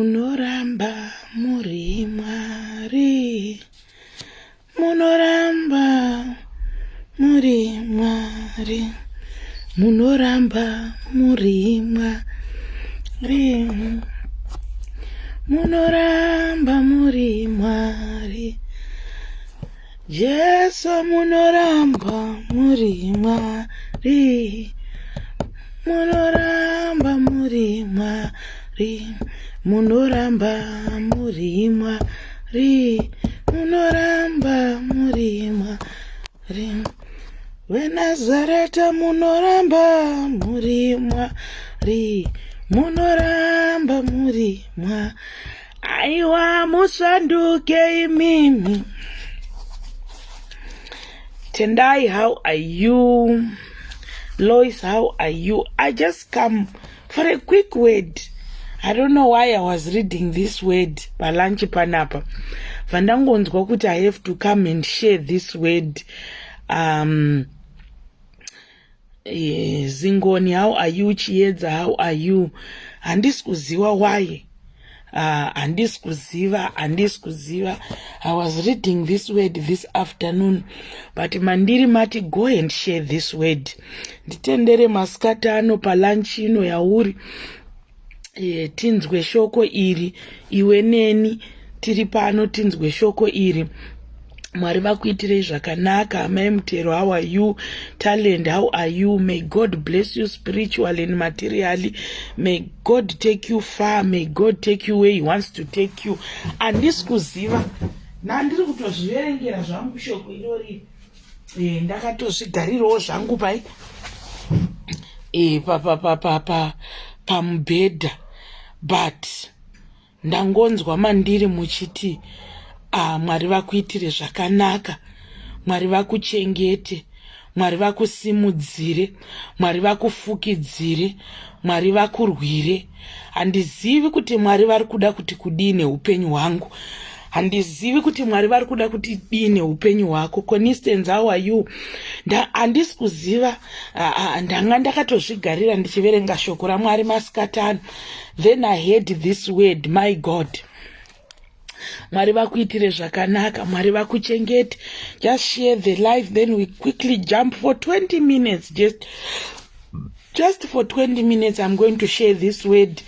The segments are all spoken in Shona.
Munoramba muri Mwari, munoramba muri Mwari, munoramba muri Mwari, munoramba muri Mwari. Jesu munoramba muri Mwari, munoramba muri Mwari, munoramba muri Mwari, munoramba muri Mwari. VeNazareta munoramba muri Mwari, munoramba muri Mwari. Aiwa musanduke imimi. Tendai, how are you? Lois, how are you? I just come for a quick word. I don't know why I was reading this word palunch panapa. Vandangonzwa kuti I have to come and share this word. Zingoni, how are you? Chiedza, how are you? Handisi kuziva why. Handisi kuziva, handisi kuziva. I was reading this word this afternoon, but mandiri mati go and share this word. Nditendere masikati ano palunch ino yauri. Tinzwe shoko iri, iwe neni tiri pano, tinzwe shoko iri. Mwari vakuitirei zvakanaka. Amai Mutero, how are you? Talent, how are you? May God bless you spiritually and materially. May God take you far. May God take you where he wants to take you. Handisi kuziva, nandiri kutozviverengera zvangu shoko irori. Ndakatozvigarirawo zvangu pai pamubhedha, but ndangonzwa mandiri muchiti Mwari vakuitire zvakanaka, Mwari vakuchengete, Mwari vakusimudzire, Mwari vakufukidzire, Mwari vakurwire. Handizivi kuti Mwari vari kuda kuti kudii neupenyu hwangu. Handizivi kuti Mwari vari kuda kuti dii neupenyu hwako. Constance, how are you? Handisi kuziva. Ndanga ndakatozvigarira ndichiverenga shoko raMwari masikati ano. Then I heard this word, my God. Mwari vakuitire zvakanaka, Mwari vakuchengete. Just share the life, then we quickly jump for 20 minutes. Just for 20 minutes I'm going to share this word.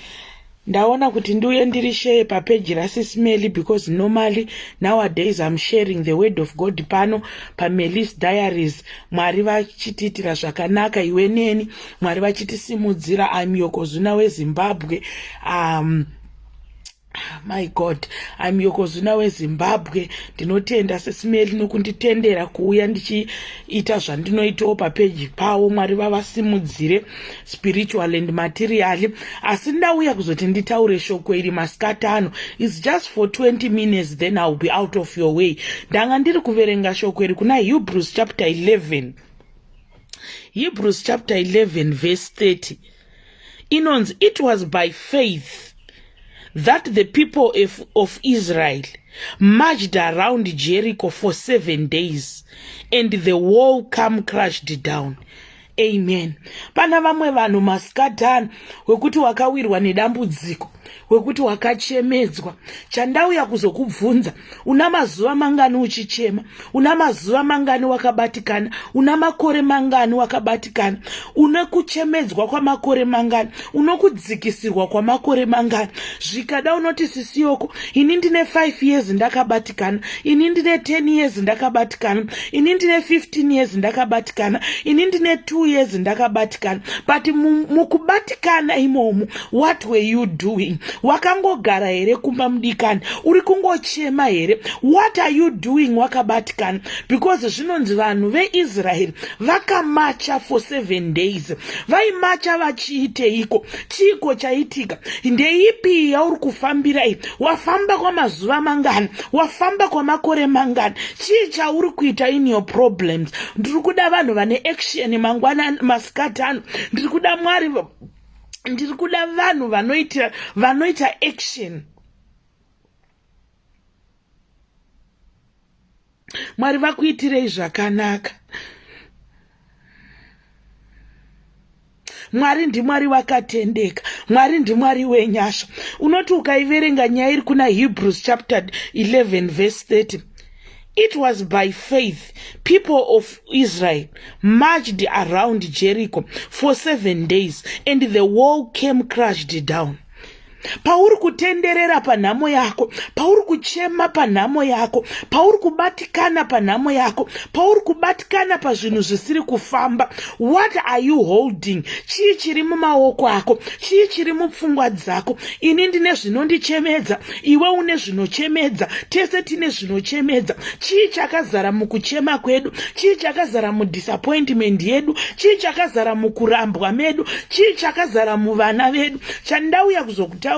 Ndaona kuti ndiuye ndiri share papeji raSisMeli, because normally nowadays I'm sharing the word of God pano paMelis Diaries. Mwari vachitiitira zvakanaka, iwe neni, Mwari vachitisimudzira. I'm Yokozuna weZimbabwe. My God, I'm Yokozuna weZimbabwe. Ndinotenda Sisimeli nokunditendera kuuya ndichiita zvandinoitawo papeji pavo. Mwari vavasimudzire spiritual and materially. Asi ndauya kuzoti nditaure shoko iri masikati ano. Is just for 20 minutes, then I will be out of your way. Ndanga ndiri kuverenga shoko iri kuna Hebrews chapter 11. Hebrews chapter 11 verse 30 inonzi, "It was by faith that the people of Israel marched around Jericho for 7 days, and the wall come crashed down." Amen. Pana vamwe vanhu masikati ano wekuti wakawirwa nedambudziko, wekuti wakachemedzwa. Chandauya kuzokubvunza, una mazuva mangani uchichema? Una mazuva mangani wakabatikana? Una makore mangani wakabatikana? Une kuchemedzwa kwamakore mangani? Unokudzikisirwa kwamakore mangani? Zvikada unoti, "Sisiyoko, ini ndine 5 years ndakabatikana, ini ndine 10 years ndakabatikana, ini ndine 15 years ndakabatikana, ini ndine 2 years ndakabatikana." But mukubatikana imomo, what were you doing? Wakangogara here kumba, mudikani? Uri kungochema here? What are you doing wakabatikana? Because zvinonzi vanhu veIsraeri vakamacha for 7 days. Vaimacha vachiiteiko? Chiiko chaitika? Ndeipi yauri kufambira iyi? Wafamba kwamazuva mangani? Wafamba kwamakore mangani? Chii chauri kuita in your problems? Ndiri kuda vanhu vane action mangwana masikati ano. Ndiri kuda Mwari, ndiri kuda vanhu vanoita action. Mwari vakuitirei zvakanaka. Mwari ndiMwari vakatendeka. Mwari ndiMwari wenyasha. Unoti ukaiverenga nyaya iri kuna Hebrews chapter 11 verse 30, "It was by faith people of Israel marched around Jericho for 7 days and the wall came crashed down." Pauri kutenderera panhamo yako, pauri kuchema panhamo yako, pauri kubatikana panhamo yako, pauri kubatikana pazvinhu zvisiri kufamba, what are you holding? Chii chiri mumaoko ako? Chii chiri mupfungwa dzako? Ini ndine zvinondichemedza, iwe une zvinochemedza, tese tine zvinochemedza. Chii chakazara mukuchema kwedu? Chii chakazara mudisappointment yedu? Chii chakazara mukurambwa medu? Chii chakazara muvana vedu? Chandauya kuzokutaurira,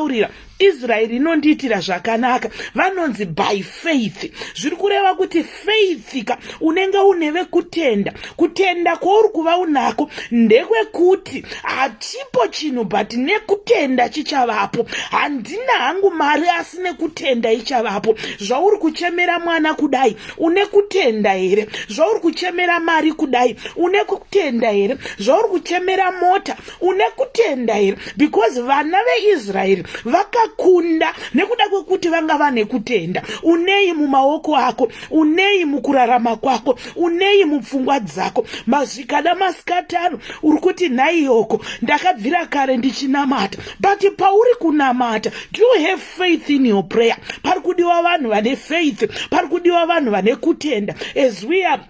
Israeri inondiitira zvakanaka. Vanonzi by faith. Zviri kureva kuti faith ka, unenge une kutenda. Kutenda kwauri kuva unako ndekwekuti hachipo chinhu, but nekutenda chichavapo. Handina hangu mari, asi nekutenda ichavapo. Zvauri kuchemera mwana kudai, une kutenda here? Zvauri kuchemera mari kudai, une kutenda here? Zvauri kuchemera mota, une kutenda here? Because vana veIsraeri vakakunda nekuda kwekuti vanga vane kutenda. Unei mumaoko ako? Unei mukurarama kwako? Unei mupfungwa dzako? Mazvikada masikatano uri kuti, "Nhaiyoko, ndakabvira kare ndichinamata." But pauri kunamata, do you have faith in your prayer? Pari kudiwa vanhu vane faith, pari kudiwa vanhu vane kutenda. As we are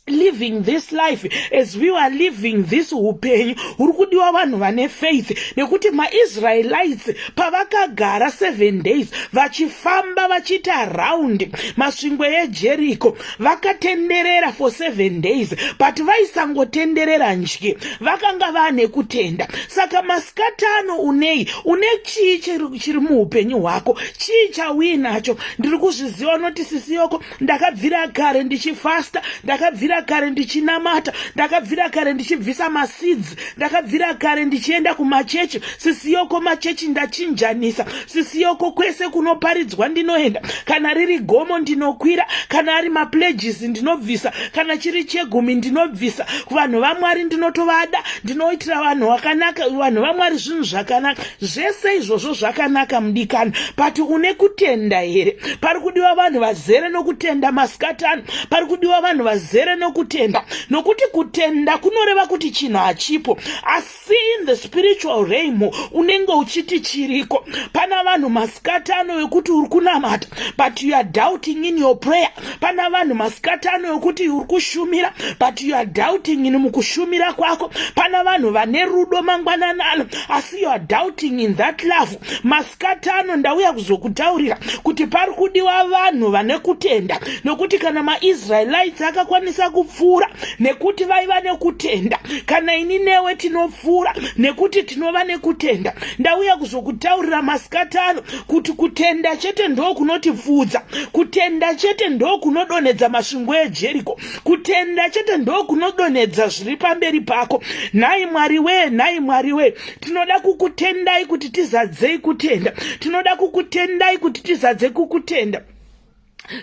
living this life, as we are living this upenyu, huri kudiwa vanhu vane faith, nekuti maIsraelites pavakagara 7 days vachifamba vachiita round masvingo eJericho, vakatenderera for 7 days, but vaisangotenderera nje, vakanga vane kutenda. Saka masikatano unei? Une chii chiri muupenyu hwako? Chii chauinacho? Ndiri kuzviziva unoti, "Sisiyoko, ndakabvira kare ndichifasta, ndakabvira kare ndichinamata, ndakabvira kare ndichibvisa maseeds, ndakabvira kare ndichienda kumachechi. Sisiyoko, machechi ndachinjanisa. Sisiyoko, kwese kunoparidzwa ndinoenda. Kana riri gomo ndinokwira, kana ari mapledges ndinobvisa, kana chiri chegumi ndinobvisa. Vanhu vaMwari ndinotovada, ndinoitira vanhu vakanaka, vanhu vaMwari zvinhu zvakanaka." Zvese izvozvo zvakanaka, mudikani, but une kutenda here? Pari kudiwa vanhu vazere nokutenda masikatano. Pari kudiwa vanhu vazere nokutenda, nokuti kutenda kunoreva kuti chinhu hachipo, asi in the spiritual realm unenge uchiti chiriko. Pana vanhu masikatano vekuti uri kunamata, but you are doubting in your prayer. Pana vanhu masikatano vekuti uri kushumira, but you are doubting in mukushumira kwako. Pana vanhu vane rudo mangwananano, asi you are doubting in that love. Masikatano ndauya kuzokutaurira kuti pari kudiwa vanhu vane kutenda, nokuti kana maIsraelites akakwanisa kupfuura nekuti vaiva nekutenda, kana ini newe tinopfuura nekuti tinova nekutenda. Ndauya kuzokutaurira masikatano kuti kutenda chete ndo kunotipfuudza, kutenda chete ndo kunodonhedza masvingo eJeriko, kutenda chete ndo kunodonhedza zviri pamberi pako. Nhai Mwari wee, nhai Mwari wee, tinoda kukutendai kuti tizadzei kutenda. Tinoda kukutendai kuti tizadze kukutenda.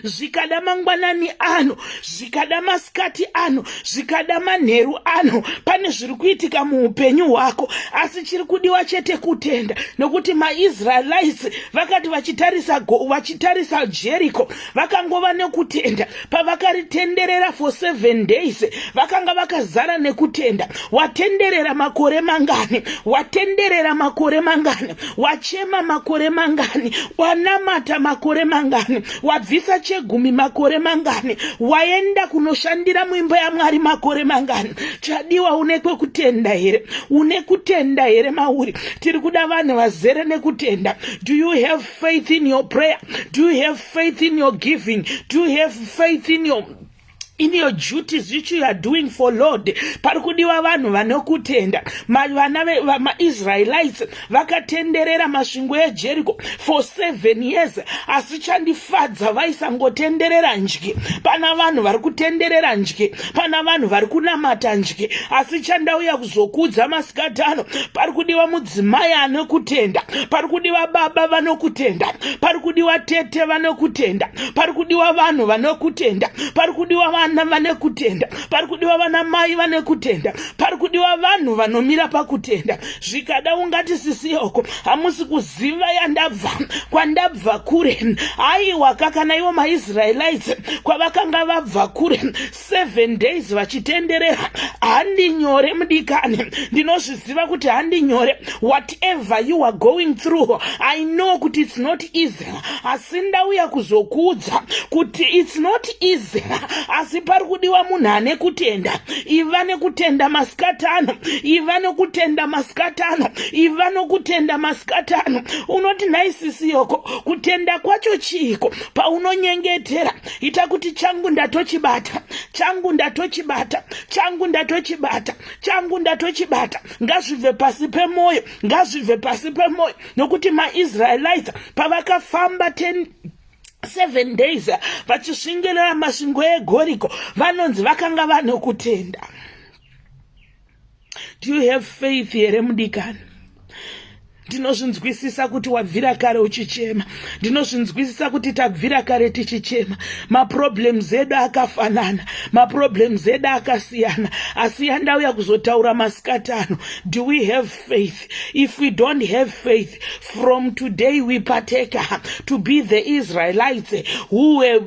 Zvikada mangwanani ano, zvikada masikati ano, zvikada manheru ano, pane zviri kuitika muupenyu hwako, asi chiri kudiwa chete kutenda, nokuti maIsraelites vakati vachitarisa Jericho, vakangova nekutenda. Pavakaritenderera for 7 days, vakanga vakazara nekutenda. Watenderera makore mangani? Watenderera makore mangani? Wachema makore mangani? Wanamata makore mangani? Wabvisa chegumi makore mangani? Waenda kunoshandira muimba yaMwari makore mangani? Chadiwa, une kwekutenda here? Une kutenda here mauri? Tiri kuda vanhu vazere nekutenda. Do you have faith in your prayer? Do you have faith in your giving? Do you have faith in your duties which you are doing for Lord? Pari kudiwa vanhu vanokutenda. Vana vamaIsraelites vakatenderera masvingo eJericho for 7 years, asi chandifadza, vaisangotenderera nje. Pana vanhu vari kutenderera nje, pana vanhu vari kunamata nje, asi chandauya kuzokudza masikatano, pari kudiwa mudzimai ane kutenda, pari kudiwa baba vanokutenda, pari kudiwa tete vanokutenda, pari kudiwa vanhu vanokutenda, pari kudiwa vana. vana vane kutenda, pari kudiwa vana mai vane kutenda, pari kudiwa vanhu vanomira pakutenda. Zvikada ungati, "Sisiyoko, hamusi kuziva yandabva, kwandabva kure." Aiwa, kakana ivo maIsraelites kwavakanga vabva kure, 7 days vachitenderera. Handi nyore, mudikani, ndinozviziva kuti handi nyore. Whatever you are going through, I know kuti it's not easy, asi ndauya kuzokuudza kuti it's not easy, asi pari kudiwa munhu ane kutenda. Iva nekutenda masikatano, iva nekutenda masikatano, iva nokutenda masikatano. Unoti, "Nhai sisiyoko, kutenda kwacho chiiko?" Paunonyengetera, ita kuti, "Changu ndatochibata, changu ndatochibata, changu ndatochibata, changu ndatochibata." Ngazvibve pasi pemwoyo, ngazvibve pasi pemwoyo, nokuti maIsraelites pavakafamba 10 7 days vachisvingerera masvingo eJeriko, vanonzi vakanga vane kutenda. Do you have faith here, mudikani? Ndinozvinzwisisa kuti wabvira kare uchichema, ndinozvinzwisisa kuti tabvira kare tichichema. Maproblems edu akafanana, maproblems edu akasiyana, asi yandauya kuzotaura masikatano, do we have faith? If we don't have faith, from today we partake to be the Israelites who were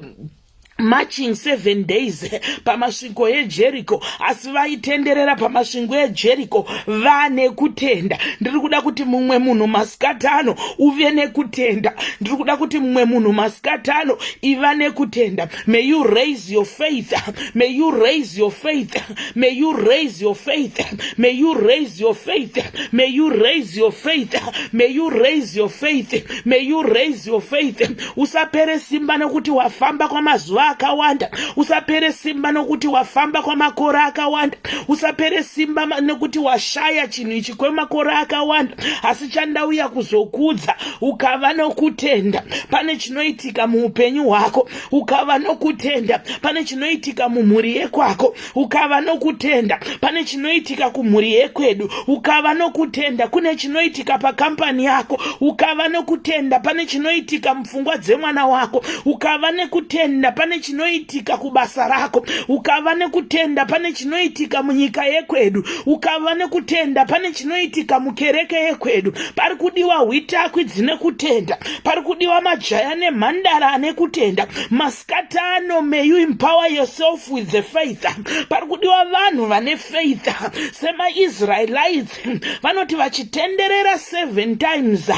marching 7 days pamasvingo eJericho, asi vaitenderera pamasvingo eJericho vane kutenda. Ndiri kuda kuti mumwe munhu masikatano uve nekutenda. Ndiri kuda kuti mumwe munhu masikatano iva nekutenda. May you raise your faith, may you raise your faith, may you raise your faith, may you raise your faith, may you raise your faith, may you raise your faith, may you raise your faith. Usapere simba nekuti wafamba kwamazuva akawanda, usapere simba nokuti wafamba kwamakore akawanda, usapere simba nekuti washaya chinhu ichi kwemakore akawanda. Asi chandauya kuzokudza, ukava nokutenda, pane chinoitika muupenyu hwako. Ukava nokutenda, pane chinoitika mumhuri yekwako. Ukava nokutenda, pane chinoitika kumhuri yekwedu. Ukava nokutenda, kune chinoitika pakambani yako. Ukava nokutenda, pane chinoitika mupfungwa dzemwana wako. Ukava nekutenda, pane chinoitika kubasa rako. Ukava nekutenda, pane chinoitika munyika yekwedu. Ukava nekutenda, pane chinoitika mukereke yekwedu. Pari kudiwa hwitakwi dzine kutenda, pari kudiwa majaya nemhandara ane kutenda masikatano. May you empower yourself with the faith. Pari kudiwa vanhu vane faith semaIsraelites, vanoti vachitenderera seven times,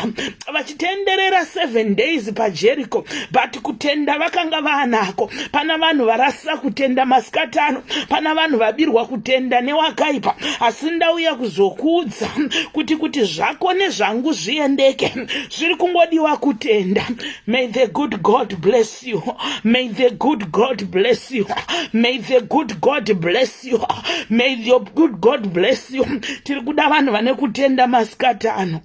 vachitenderera 7 days paJericho, but kutenda vakanga vaanako. Pana vanhu varasisa kutenda masikatano, pana vanhu vabirwa kutenda newakaipa, asi ndauya kuzokuudza kuti zvako nezvangu zviendeke, zviri kungodiwa kutenda. May the good God bless you. May the good God bless you. May the good God bless you. May your good God bless you. Tiri kuda vanhu vane kutenda masikatano.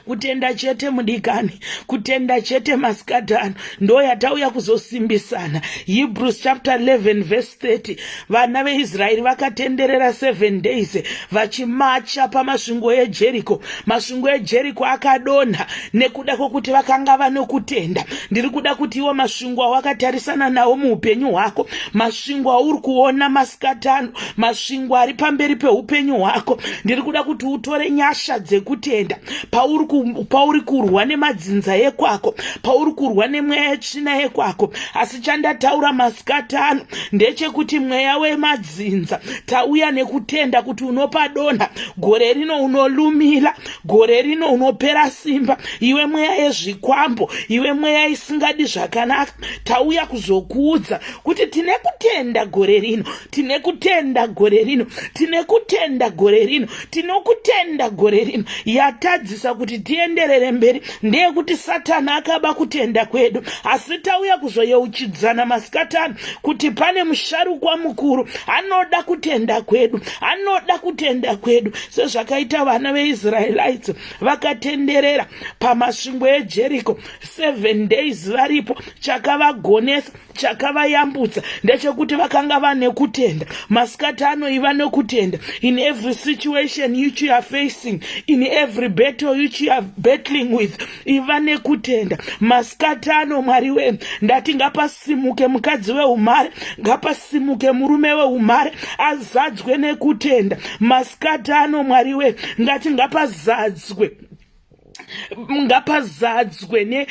Kutenda chete, mudikani, kutenda chete masikatano, ndo yatauya kuzosimbisana. Hebrews chapter 11 verse 30. Vana veIsraeri vakatenderera 7 days vachimacha pamasvingo eJericho. Masvingo eJericho akadonha nekuda kwokuti vakanga vanokutenda. Ndiri kuda kuti iwo masvingo awakatarisana nawo muupenyu hwako, masvingo auri kuona masikatano, masvingo ari pamberi peupenyu hwako, ndiri kuda kuti utore nyasha dzekutenda. Pauri kurwa nemadzinza ekwako, pauri kurwa nemweya yetsvina yekwako, asi chandataura masikatano ndechekuti mweya wemadzinza, tauya nekutenda kuti unopadonha gore rino, unolumila gore rino, unopera simba. Iwe mweya yezvikwambo, iwe mweya isingadi zvakanaka, tauya kuzokuudza kuti tine kutenda gore rino, tine kutenda gore rino, tine kutenda gore rino, tinokutenda gore rino. Yatadzisa kuti tienderere mberi ndeyekuti Satani akaba kutenda kwedu, asi tauya kuzoyeuchidzana masikatano kuti pane musharukwa mukuru anoda kutenda kwedu, anoda kutenda kwedu, sezvakaita vana veIsraelites vakatenderera pamasvingo eJericho 7 days varipo. Chakavagonesa, chakavayambutsa ndechekuti vakanga vane kutenda. Masikati ano, iva nekutenda in every situation which you are facing, in every battle which which you are battling with, iva nekutenda. Masikati ano, Mwari we, ndati ngapasimuke mukadzi weumhare, ngapasimuke murume weumhare, azadzwe nekutenda. Masikati ano, Mwari we, ngati ngapazadzwe, ngapazadzwe ne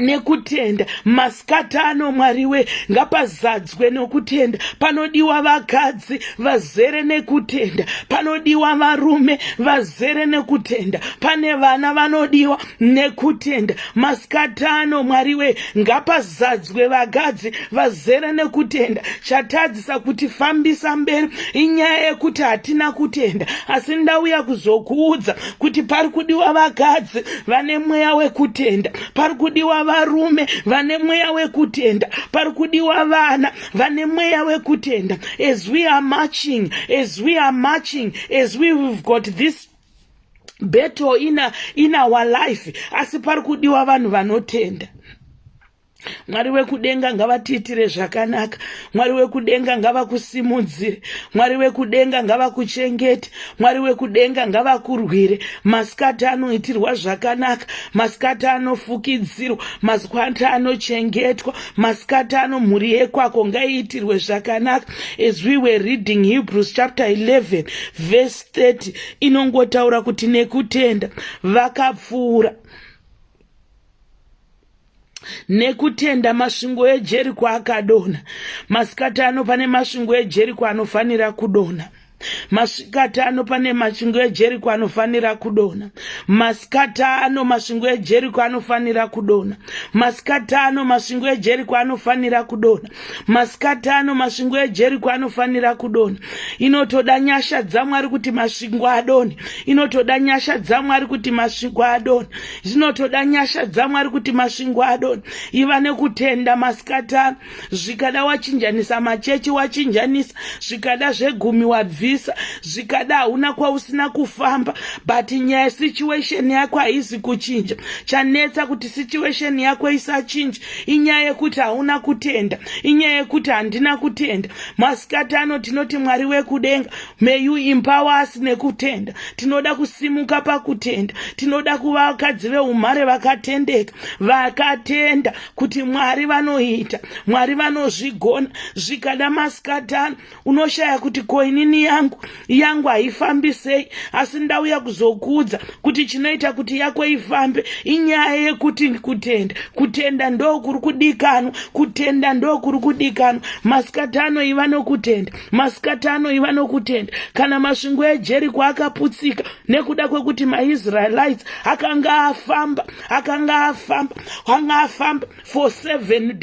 nekutenda. Masikati ano, Mwari we, ngapazadzwe nokutenda. Panodiwa vakadzi vazere nekutenda, panodiwa varume vazere nekutenda, pane vana vanodiwa nekutenda. Masikati ano, Mwari we, ngapazadzwe vakadzi vazere nekutenda. Chatadzisa kuti fambisa mberi inyaya yekuti hatina kutenda, asi ndauya kuzokuudza kuti pari kudiwa vakadzi vane mweya wekutenda, pari kudiwa varume vane mweya wekutenda, pari kudiwa vana vane mweya wekutenda. As we are marching, as we are marching, as we've got this battle in our life, asi pari kudiwa vanhu vanotenda. Mwari wekudenga ngavatiitire zvakanaka. Mwari wekudenga ngavakusimudzire. Mwari wekudenga ngavakuchengete. Mwari wekudenga ngavakurwire. Masikati anoitirwa zvakanaka, masikati anofukidzirwa, masikati anochengetwa, masikati ano mhuri yekwako ngaiitirwe zvakanaka. As we were reading Hebrews chapter 11 verse 30, inongotaura kuti nekutenda vakapfuura. Nekutenda masvingo eJeriko akadonha. Masikati ano pane masvingo eJeriko anofanira kudonha. Masikati ano pane masvingo eJeriko anofanira kudonha. Masikati ano masvingo eJeriko anofanira kudonha. Masikati ano masvingo eJeriko anofanira kudonha. Masikati ano masvingo eJeriko anofanira kudonha. Inotoda nyasha dzaMwari kuti masvingo adonhe. Inotoda nyasha dzaMwari kuti masvingo adonhe. Zvinotoda nyasha dzaMwari kuti masvingo adonhe. Iva nekutenda masikati ano. Zvikada wachinjanisa machechi, wachinjanisa. Zvikada zvegumi wabvisa. Zvikada hauna kwausina kufamba, but nyaya, situation yako haizi kuchinja. Chanetsa kuti situation yako isachinja inyaya yekuti hauna kutenda, inyaya yekuti handina kutenda. Masikati ano tinoti, Mwari wekudenga, may you empower us nekutenda. Tinoda kusimuka pakutenda. Tinoda kuva vakadzi veumhare vakatendeka, vakatenda kuti Mwari vanoita, Mwari vanozvigona. Zvikada masikati ano unoshaya kuti ko inini yangu haifambi sei, asi ndauya kuzokuudza kuti chinoita kuti yako ifambe inyaya yekuti kutenda. Kutenda ndo kuri kudikanwa, kutenda ndo kuri kudikanwa. Masikati ano iva nokutenda. Masikati ano iva nokutenda. Kana masvingo eJeriko akaputsika nekuda kwekuti maIsraelites akanga afamba, akanga afamba, anga afamba for 7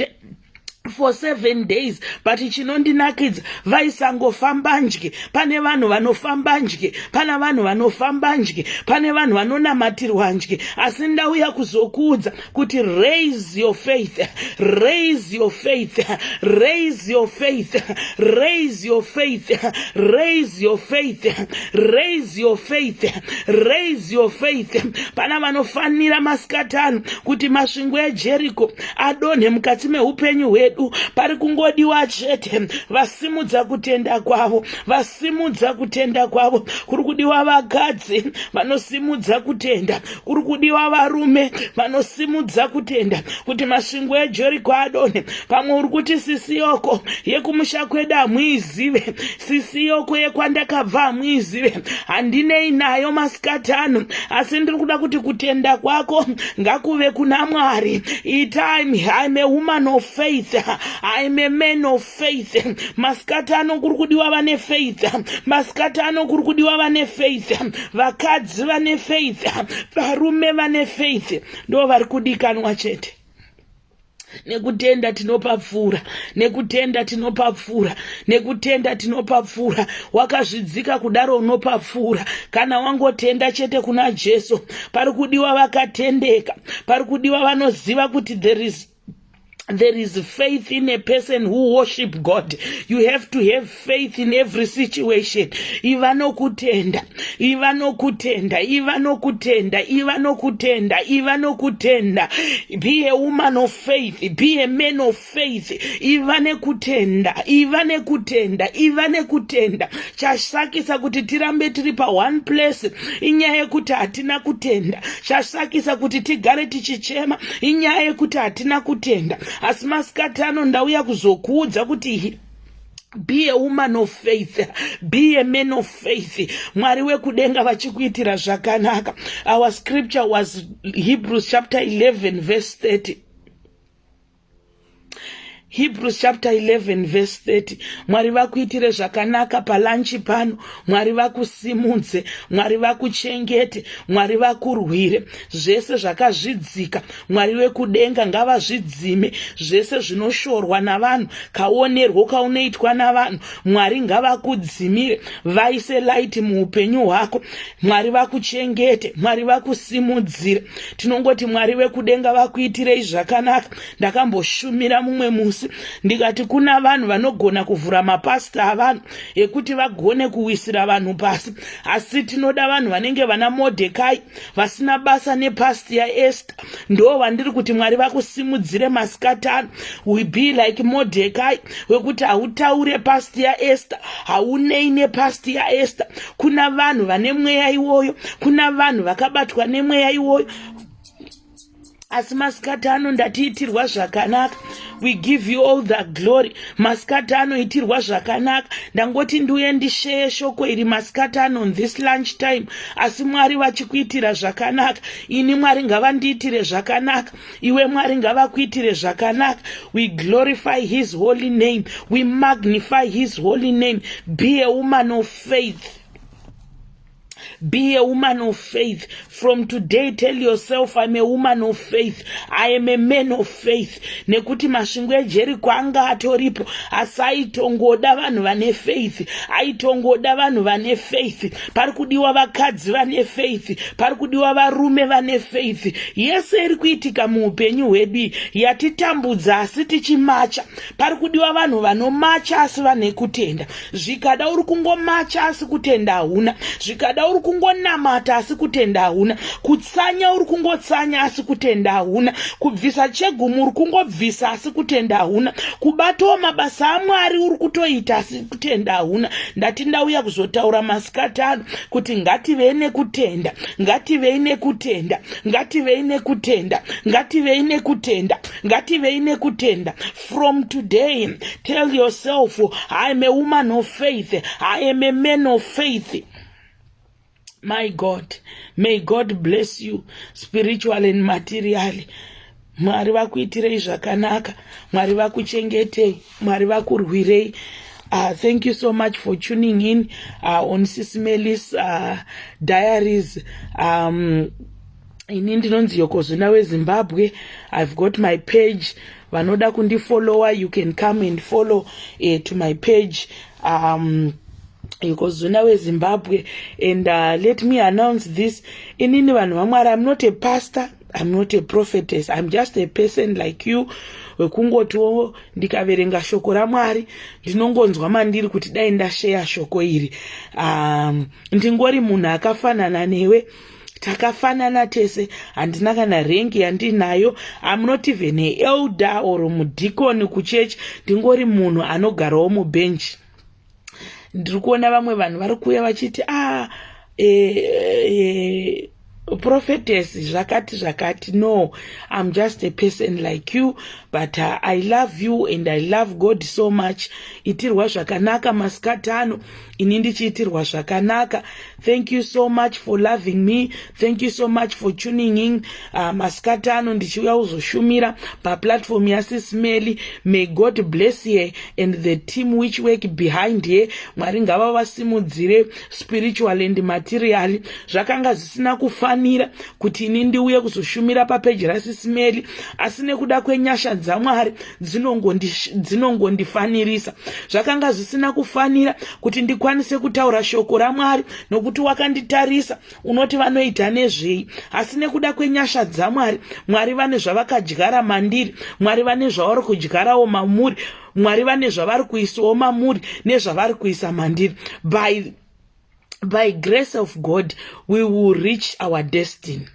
days. But chinondinakidza, vaisangofamba nje. Pane vanhu vanofamba nje, pana vanhu vanofamba nje, pane vanhu vanonamatirwa nje, asi ndauya kuzokuudza kuti raise your faith, raise your faith, raise your faith, raise your faith, raise your faith, raise your faith, raise your faith. Pana vanofanira masikati ano kuti masvingo eJeriko adonhe mukati meupenyu hwedu. Pari kungodiwa chete vasimudza kutenda kwavo, vasimudza kutenda kwavo. Kuri kudiwa vakadzi vanosimudza kutenda, kuri kudiwa varume vanosimudza kutenda kuti masvingo eJeriko adonhe. Pamwe uri kuti, "Sisi Yoko, yekumusha kwedu hamuizive. Sisi Yoko, yekwandakabva hamuizive." Handinei nayo masikati ano, asi ndiri kuda kuti kutenda kwako ngakuve kuna Mwari. Itime, I'm a woman of faith, I'm a man of faith. Masikati ano kuri kudiwa vane faith. Masikati ano kuri kudiwa vane faith. Vakadzi vane faith, varume vane faith, ndo vari kudikanwa chete. Nekutenda tinopapfuura, nekutenda tinopapfuura, nekutenda tinopapfuura. Wakazvidzika kudaro, unopapfuura kana wangotenda chete kuna Jesu. Pari kudiwa vakatendeka, pari kudiwa vanoziva kuti there is There is faith in a person who worship God. You have to have faith in every situation. Iva nokutenda, iva nokutenda, iva nokutenda, iva nokutenda, iva nokutenda. Be a woman of faith, be a man of faith. Iva nekutenda, iva nekutenda, iva nekutenda. Chasakisa kuti tirambe tiri pa one place inyaya yekuti hatina kutenda. Chasakisa kuti tigare tichichema inyaya yekuti hatina kutenda. Asi masikati ano ndauya kuzokuudza kuti be a woman of faith, be a man of faith. Mwari wekudenga vachikuitira zvakanaka. Our scripture was Hebrews chapter 11 verse 30. Hebrews chapter 11 verse 30. Mwari vakuitire zvakanaka palunch pano. Mwari vakusimudze, Mwari vakuchengete, Mwari vakurwire. Zvese zvakazvidzika, Mwari wekudenga ngavazvidzime. Zvese zvinoshorwa navanhu, kaonerwo kaunoitwa navanhu, Mwari ngavakudzimire, vaise light muupenyu hwako. Mwari vakuchengete, Mwari vakusimudzire. Tinongoti Mwari wekudenga vakuitirei zvakanaka. Ndakamboshumira mumwe musi, ndikati kuna vanhu vanogona kuvhura mapast avanhu ekuti vagone kuwisira vanhu pasi, asi tinoda vanhu vanenge vana Modhekai, vasina basa nepast yaEsther. Ndo vandiri kuti Mwari vakusimudzire masikati ano. We be like Modhekai, wekuti hautaure past yaEsther, haunei nepast yaEsther. Kuna vanhu vane mweya iwoyo, kuna vanhu vakabatwa nemweya iwoyo. Asi masikati ano ndatiitirwa zvakanaka. We give you all the glory. Masikati anoitirwa zvakanaka. Ndangoti ndiuye ndisheye shoko iri masikati ano on this lunch time. Asi Mwari vachikuitira zvakanaka. Ini Mwari ngavandiitire zvakanaka, iwe Mwari ngavakuitire zvakanaka. We glorify his holy name, we magnify his holy name. Be a woman of faith. Be a woman of faith. From today, tell yourself, "I'm a woman of faith. I am a man of faith." Nekuti masvingo eJeriko anga atoripo, asi aitongoda vanhu vane faith. Aitongoda vanhu vane faith. Pari kudiwa vakadzi vane faith. Pari kudiwa varume vane faith. Yese iri kuitika muupenyu hwedu yatitambudza, asi tichimacha. Pari kudiwa vanhu vanomacha asi vane kutenda. Zvikada uri kungomacha asi kutenda hauna. Zvikada uri kungonamata asi kutenda hauna. Kutsanya uri kungotsanya asi kutenda hauna. Kubvisa chegumi uri kungobvisa asi kutenda hauna. Kubatawo mabasa aMwari uri kutoita asi kutenda hauna. Ndati ndauya kuzotaura masikati ano kuti ngativei nekutenda, ngativei nekutenda, ngativei nekutenda, ngativei nekutenda, ngativei nekutenda. From today, tell yourself, "I am a woman of faith. I am a man of faith." My God, may God bless you spiritually and materially. Mwari vakuitirei zvakanaka, Mwari vakuchengetei, Mwari vakurwirei. Thank you so much for tuning in on Sis Melly's Diaries. Ini ndinonzi Yokozuna weZimbabwe. I've got my page. Vanoda kundifollowa, you can come and follow to my page, Yokozuna weZimbabwe. And let me announce this. Inini, vanhu vaMwari, I'm not a pastor, I'm not a prophetess. I'm just a person like you, wekungotiwo ndikaverenga shoko raMwari ndinongonzwa mandiri kuti dai ndasheya shoko iri. Ndingori munhu akafanana newe, takafanana tese. Handina kana rank yandinayo. I'm not even elder or mudhikoni kuchechi. Ndingori munhu anogarawo mubhenji. Ndiri kuona vamwe vanhu vari kuuya vachiti, "Ah, prophetess zvakati zvakati." No, I'm just a person like you, but I love you and I love God so much. Itirwa zvakanaka masikati ano, ini ndichiitirwa zvakanaka. Thank you so much for loving me. Thank you so much for tuning in masikati ano ndichiuya kuzoshumira paplatform yaSis Melly. May God bless her and the team which work behind her. Mwari ngava vasimudzire spiritual and materially. Zvakanga zvisina kufanana. kufanira kuti ini ndiuye kuzoshumira papeji raSisi Melly, asi nekuda kwenyasha dzaMwari dzinongondifanirisa. Zvakanga zvisina kufanira kuti ndikwanise kutaura shoko raMwari, nokuti wakanditarisa unoti vanoita nezvei, asi nekuda kwenyasha dzaMwari, Mwari vane zvavakadyara mandiri, Mwari vane zvavari kudyarawo mamuri, Mwari vane zvavari kuisawo mamuri nezvavari kuisa mandiri. By grace of God we will reach our destiny.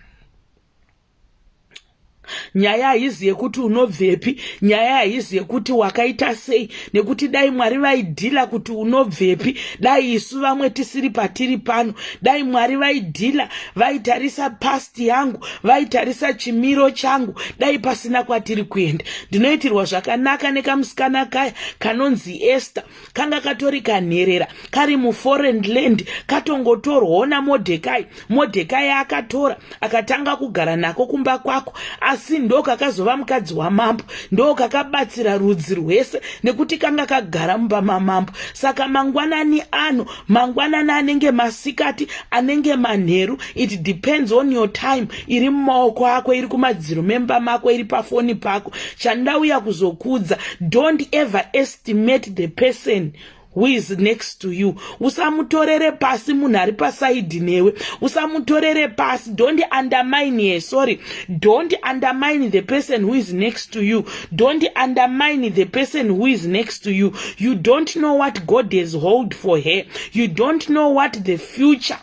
Nyaya haizi yekuti unobvepi, nyaya haizi yekuti wakaita sei, nekuti dai Mwari vaidhila kuti unobvepi, dai isu vamwe tisiri patiri pano. Dai Mwari vaidhila, vaitarisa past yangu, vaitarisa chimiro changu, dai pasina kwatiri kuenda. Ndinoitirwa zvakanaka nekamusikana kaya kanonzi Esther. Kanga katori kanherera, kari muforeign land, katongotorwawo naModhekai. Modhekai akatora, akatanga kugara nako kumba kwako, asi ndo kakazova mukadzi wamambo, ndo kakabatsira rudzi rwese nekuti kanga kagara mumba mamambo. Saka mangwanani ano, mangwanani anenge masikati, anenge manheru, it depends on your time iri mumaoko ako, iri kumadziro memba mako, iri pafoni pako. Chandauya kuzokudza, don't ever estimate the person who is next to you. Usamutorere pasi munhu ari pasaidhi newe, usamutorere pasi. Don't undermine here, sorry, don't undermine the person who is next to you. Don't undermine the person who is next to you. You don't know what God has hold for her. You don't know what the future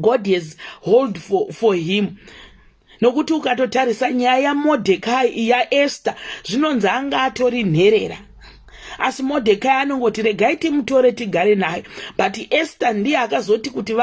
God has hold for him, nokuti ukatotarisa nyaya yaModhekai, yaEsther, zvinonzi anga atori nherera, asi Modhekai anongoti regai timutore tigare naye. But Esther ndiye akazoti kuti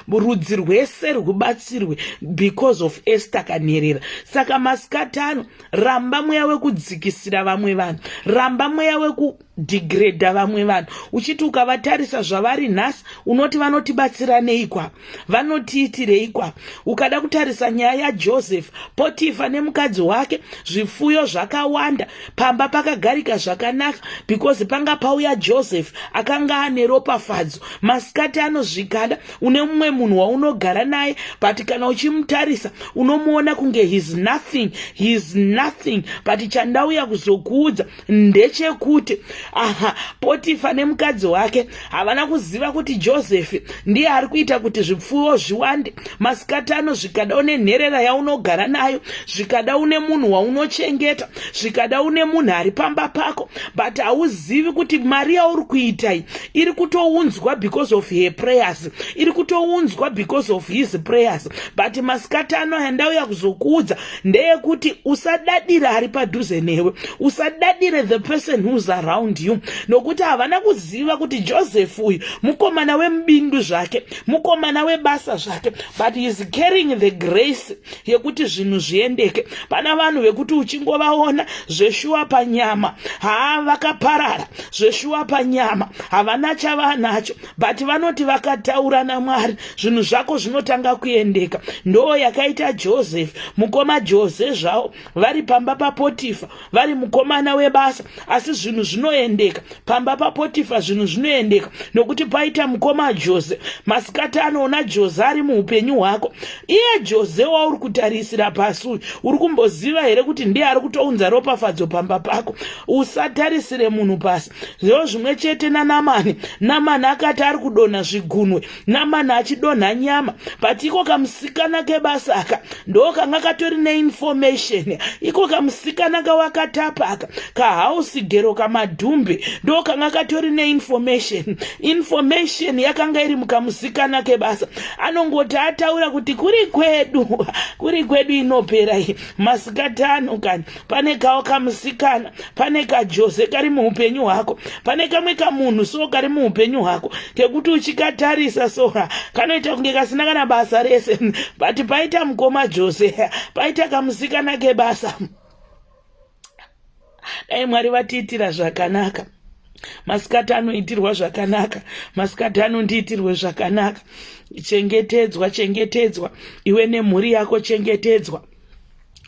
rudzi rwese rwubatsirwe because of Esther kanherera. Saka masikati ano, ramba mweya wekudzikisira vamwe vanhu, ramba mweya wekudhigredha vamwe vanhu uchiti ukavatarisa zvavari nhasi unoti vanotibatsira neikwa, vanotiitirei kwa. Ukada kutarisa nyaya yaJoseph, Potifa nemukadzi wake, zvifuyo zvakawanda pamba, pakagarika zvakanaka because panga pauya Joseph akanga ane ropafadzo. Masikati anozvikada une mumwe munhu waunogara naye, but kana uchimutarisa unomuona kunge he's nothing, he's nothing. But chandauya kuzokuudza ndechekuti, aha, Potifa nemukadzi wake havana kuziva kuti Joseph ndiye ari kuita kuti zvipfuwo zviwande. Masikati ano, zvikada une nherera yaunogara nayo, zvikada une munhu waunochengeta, zvikada une munhu ari pamba pako, but hauzivi kuti mari yauri kuitai iri kutounzwa because of her prayers, iri kutounzwa because of his prayers. But masikati ano, yandauya kuzokuudza ndeyekuti usadadira ari padhuze newe, usadadire the person who's around you, nokuti havana kuziva kuti Joseph uyu mukomana wemubindu zvake, mukomana webasa zvake, but he is carrying the grace yekuti zvinhu zviendeke. Pana vanhu vekuti uchingovaona zveshuwa panyama haa vakaparara, zveshuwa panyama havana chavanacho, but vanoti vakataura naMwari zvinhu zvako zvinotanga kuendeka. Ndo yakaita Joseph, mukoma Jose zvavo vari pamba paPotifa, vari mukomana webasa, asi zvinhu zvinoendeka pamba paPotifa. Zvinhu zvinoendeka nokuti paita mukoma Jose. Masikati anoona Jose ari muupenyu hwako, iye Jose wauri kutarisira pasi uyu, uri kumboziva here kuti ndiye ari kutounza ropafadzo pamba pako? Usatarisire munhu pasi. Zvo zvimwe chete naNamani. Namani akati ari kudonha zvigunwe, Namani achidonha nyama, but iko kamusikana kebasa aka ndo kanga katori neinformation. Iko kamusikana kawakatapa aka, kahouse girl, kamadhumbe, ndo kanga katori neinformation. Information yakanga iri mukamusikana kebasa. Anongoti ataura kuti kuri kwedu, kuri kwedu inopera iyi. Masikati ano kani, pane kawo kamusikana, pane kaJose kari muupenyu hwako, pane kamwe kamunhu so kari muupenyu hwako kekuti uchikatarisa so kanoita kunge kasina kana basa rese, but paita mukoma Jose, paita kamusikana kebasa. Dai Mwari vatiitira zvakanaka. Masikati anoitirwa zvakanaka, masikati anondiitirwe zvakanaka. Chengetedzwa, chengetedzwa iwe nemhuri yako, chengetedzwa.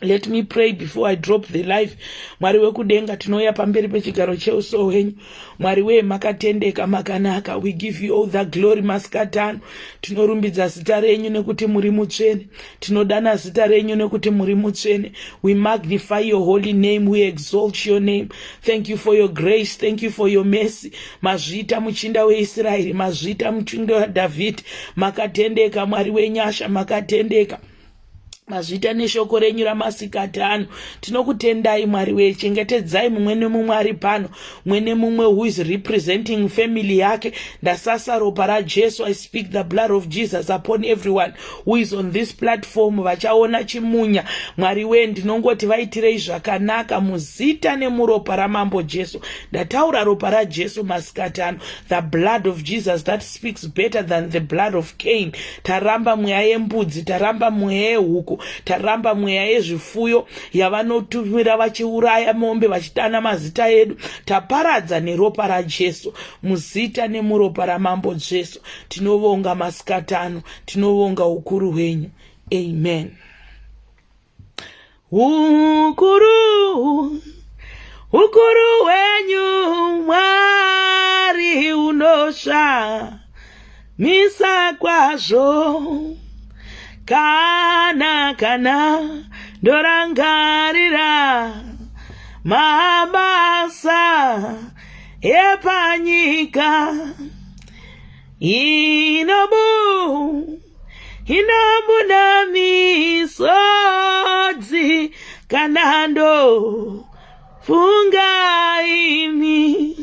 Let me pray before I drop the life. Mwari wekudenga, tinouya pamberi pechigaro cheuso hwenyu. Mwari wee, makatendeka, makanaka. We give you all the glory. Masikati ano tinorumbidza zita renyu nekuti muri mutsvene. Tinodana zita renyu nekuti muri mutsvene. We magnify your holy name, we exalt your name. Thank you for your grace, thank you for your mercy. Mazviita, muchinda weIsraeri, mazviita, muchinda waDhavhidhi. Makatendeka, Mwari wenyasha, makatendeka. Mazviita neshoko renyu ramasikati ano. Tinokutendai, Mwari wee. Chengetedzai mumwe nemumwe ari pano, mumwe nemumwe who is representing family yake. Ndasasa ropa raJesu. I speak the blood of Jesus upon everyone who is on this platform. Vachaona chimunya, Mwari wee, ndinongoti vaitirei zvakanaka muzita nemuropa raMambo Jesu. Ndataura ropa raJesu masikati ano, the blood of Jesus that speaks better than the blood of Cain. Taramba mweya yembudzi, taramba mweya yehuku, taramba mweya yezvifuyo yavanotumira vachiuraya mombe vachitana mazita edu. Taparadza neropa raJesu. Muzita nemuropa raMambo Jesu tinovonga masikati ano, tinovonga ukuru hwenyu. Amen. Ukuru, ukuru hwenyu, Mwari, unoshamisa kwazvo. Kana ndorangarira mabasa epanyika, inobuda misodzi kana ndofunga imi.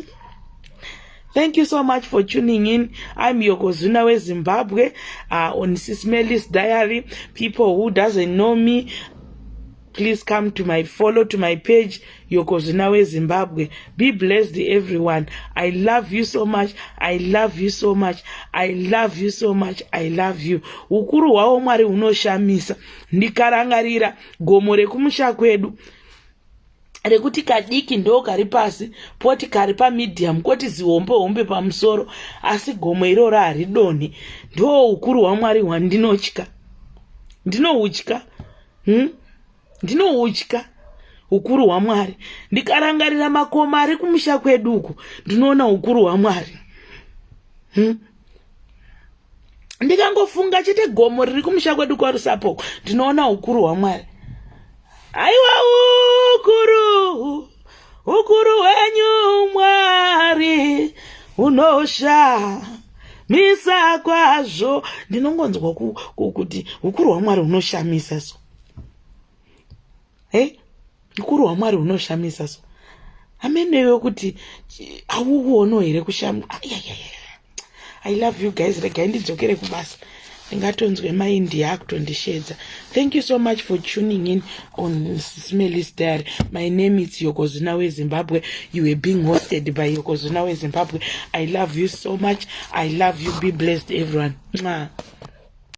Thank you so much for tuning in. I'm Yokozuna weZimbabwe on Sis Melly's Diary. People who doesn't know me, please come to my follow to my page, Yokozuna weZimbabwe. Be blessed, everyone. I love you so much. I love you so much. I love you so much. I love you. Ukuru hwavo Mwari hunoshamisa. Ndikarangarira gomo rekumusha kwedu rekuti kadiki ndo kari pasi, poti kari pamedium, koti zihombe hombe pamusoro, asi gomo iroro haridonhi. Ndo ukuru hwaMwari hwandinotya, ndinohutya, Ndinohutya ukuru hwaMwari. Ndikarangarira makomo ari kumusha kwedu uku, ndinoona ukuru hwaMwari, Ndikangofunga chete gomo riri kumusha kwedu kwaRusapo, ndinoona ukuru hwaMwari. Aiwa, ukuru, ukuru hwenyu, Mwari, unoshamisa kwazvo. Ndinongonzwa kuti ukuru hwaMwari hunoshamisa. So he, ukuru hwaMwari hunoshamisa. So ameneyo kuti hauuono here kusham. I love you guys. Regai ndidzokere kubasa, ndingatonzwe maindi akutondishedza. Thank you so much for tuning in on Sis Melly's Diary. My name is Yokozuna weZimbabwe. You were being hosted by Yokozuna weZimbabwe. I love you so much. I love you. Be blessed, everyone. Mwah.